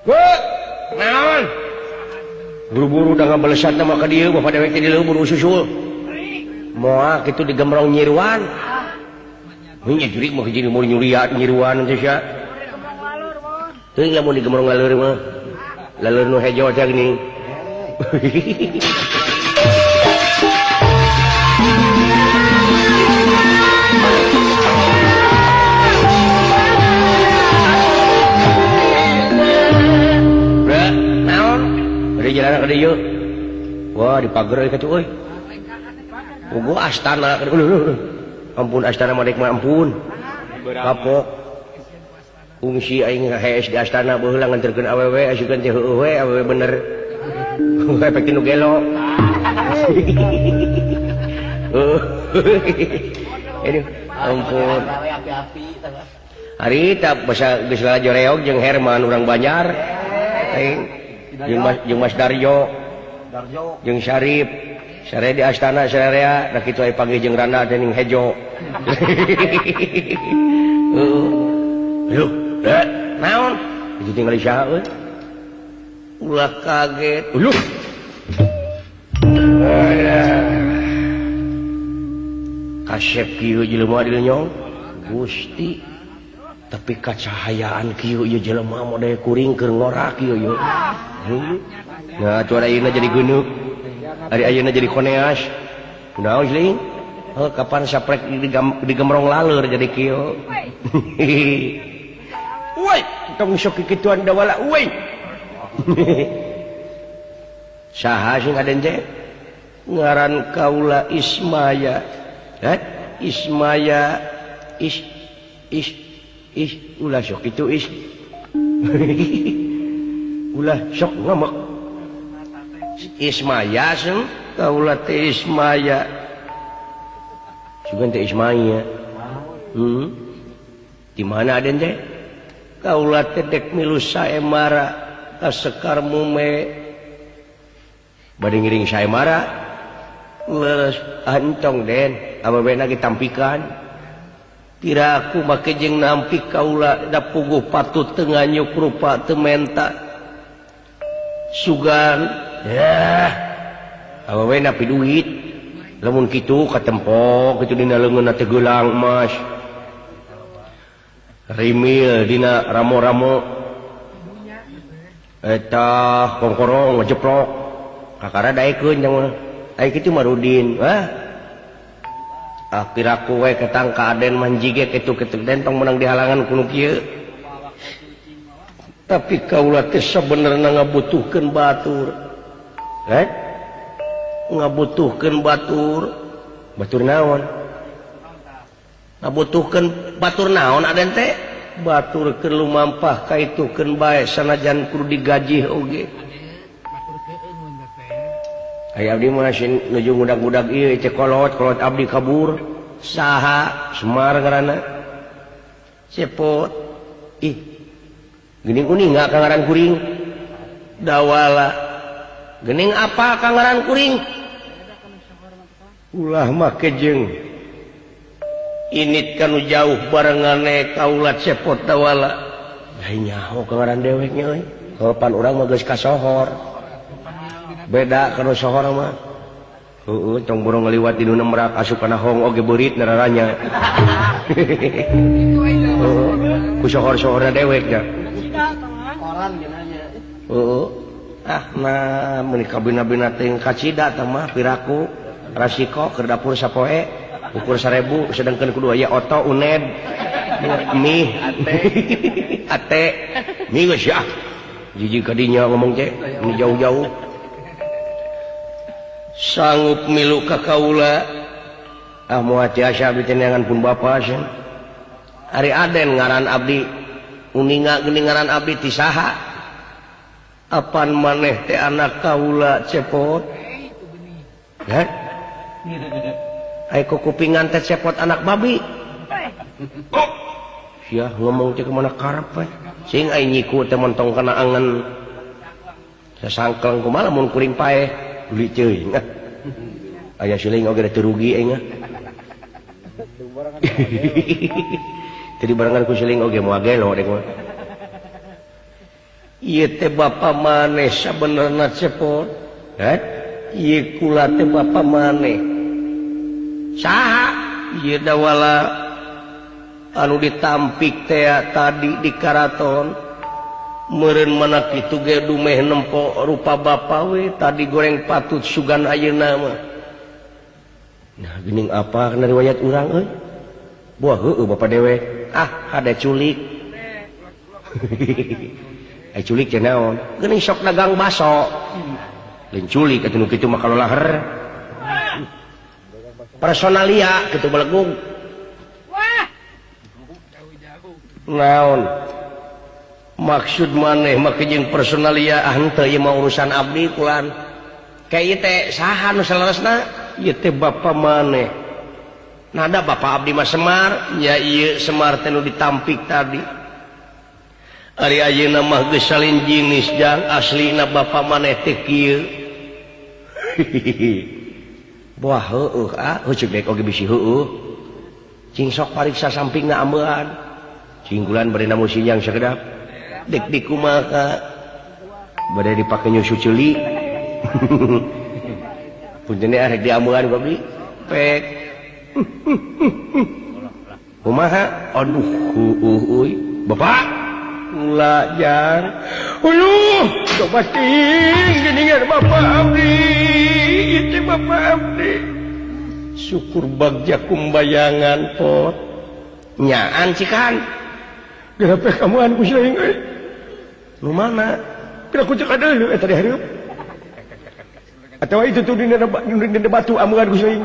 Weh, naon? Buru-buru da ngabalesatna mah ka dieu bapak dewek teh di leuweung buru susul. Moal kitu digemrong nyiruan. Nya jurik mah jadi mun nyuriat nyiruan teh sia. Teuing lamun digemrong laleur mah. Laleur nu hejo teh geuning. Jalan ke dieu. Wah, dipager ka euy. Puguh astana. Ampun astana mah dek mah ampun. Kapok. Ungsi aing hees di astana baheula nganterkeun awewe asukeun teh heueuh we awewe bener. Efek nu gelo. Aduh, ampun. Hari tak basa geus lalajo reog jeung Herman urang Banjar. Aing jeung Mas Darjo, jeung Syarif, sare di astana sararea, da kitu aya panggih jeung Randa teh ning hejo. Heuh, naon? Itu tinggal saha euy? Ulah kaget. Uluh. Kasep kieu jelema di nyong. Gusti. Tapi kacahayaan kieu ieu jelema model kuring keur ngorak kieu ieu. Nah, tuh ada ayeuna jadi geuneup. Ari ayeuna jadi koneas. Kunaon sih? Heuh, kapan saprek digemrong laleur jadi kieu. Woi, tong sok kikituan dawala woi. Saha sing aden teh? Ngaran kaula Ismaya. Heh, Ismaya is is is ulah sok kitu is. Ulah sok ngamuk. Ismaya seng kaula teh Ismaya. Sugan teh Ismaya. Di mana aden teh? Kaula teh dek milu saemara ka Sekar Mume. Bade ngiring saemara. Leres antong den, awewena ge tampikan. Tira aku make jeung nampik kaula da puguh patut teu nganyuk rupa teu menta. Sugan yah awewe napi duit lamun kitu katempok kitu dina leungeunna teh geulang emas rimil dina ramo-ramo eta kongkorong ngejeplok kakara daekeun jang mah ai kitu mah Rudin wah akhir aku we ketang ka Aden manjige kitu kitu den tong meunang dihalangan ku nu kieu. Tapi kaula teh sabenerna ngabutuhkeun batur. Ngabutuhkeun batur. Batur naon? Ngabutuhkeun batur naon Aden teh? Batur keur lumampah kaitukeun bae sanajan kudu digajih oge. Aya abdi mah nuju ngudag-ngudag ieu teh kolot, kolot abdi kabur. Saha Semar ngaranna? Cepot. Ih. Gening kuning nggak kangaran kuring dawala gening apa kangaran kuring ulah make jeung init kanu jauh barengane kaula cepot dawala ai nyaho kangaran dewek nya euy kapan urang mah geus kasohor beda kanu sohor mah heueuh tong burung ngaliwat di nu merak asup kana hong oge beurit nararanya ku sohor-sohorna dewek nya. Ah nah meuni kabina-bina teh kacida tah mah piraku rasiko keur dapur sapoe ukur 1000 sedangkeun kudu aya oto uned mie ate mie geus ya jiji ka dinya ngomong teh ini jauh-jauh sanggup milu ka kaula ah moal tiasa abdi teh neangan pun bapa cenah ari Aden ngaran abdi uninga geuning ngaran abdi ti saha apan maneh teh anak kaula cepot heh ai kupingan teh cepot anak babi oh sia ngomong teh kumaha karep we sing ai nyiku teh montong kana angen sasangkeng kumaha lamun kuring paeh beli teuing aya siling oge teu rugi aing teu dibarengan ku siling oge moal gelo dek mah. Ieu teh bapa maneh sabenerna cepot. Heh? Ieu kula teh bapa maneh. Saha? Ieu dawala anu ditampik teh tadi di karaton. Meureun mana kitu ge dumeh nempo rupa bapa we tadi goreng patut sugan ayeuna mah. Nah geuning apa kana riwayat urang euy? Buah heueuh bapa dewe. Ah, ada culik. Ai culik teh naon? Geuning sok dagang baso. Lain culik atuh nu kitu mah kalolaher. Personalia kitu belegung. Wah. Naon? Maksud maneh make jeung personalia ah henteu ieu mah urusan abdi kulan. Kayak ieu teh saha nu saleresna? Ieu teh bapa maneh. Nada bapa abdi mah Semar, nya ieu Semar teh nu ditampik tadi. Ari ayeuna mah geus salin jinis jang aslina bapa maneh teh kieu. Wah heueuh ah, heueuh dek oge bisi heueuh. Cing sok pariksa sampingna ambean. Cing kulan bari namu sinyang sakedap. Dek dikumaha bade dipake nyusu ceuli. Punten arek diambean ku abdi. Pek. Kumaha? Aduh heueuh euy. Bapak kula jang. Uluh, coba ting geuningan bapak abdi. Ieu teh bapak abdi. Syukur bagja kumbayangan pot. Nyaan cikan. Geura pek kamuan ku siling euy. Nu mana? Pira ku cek adeuleu eta di hareup. Atawa itu tuh dina batu amuan ku siling.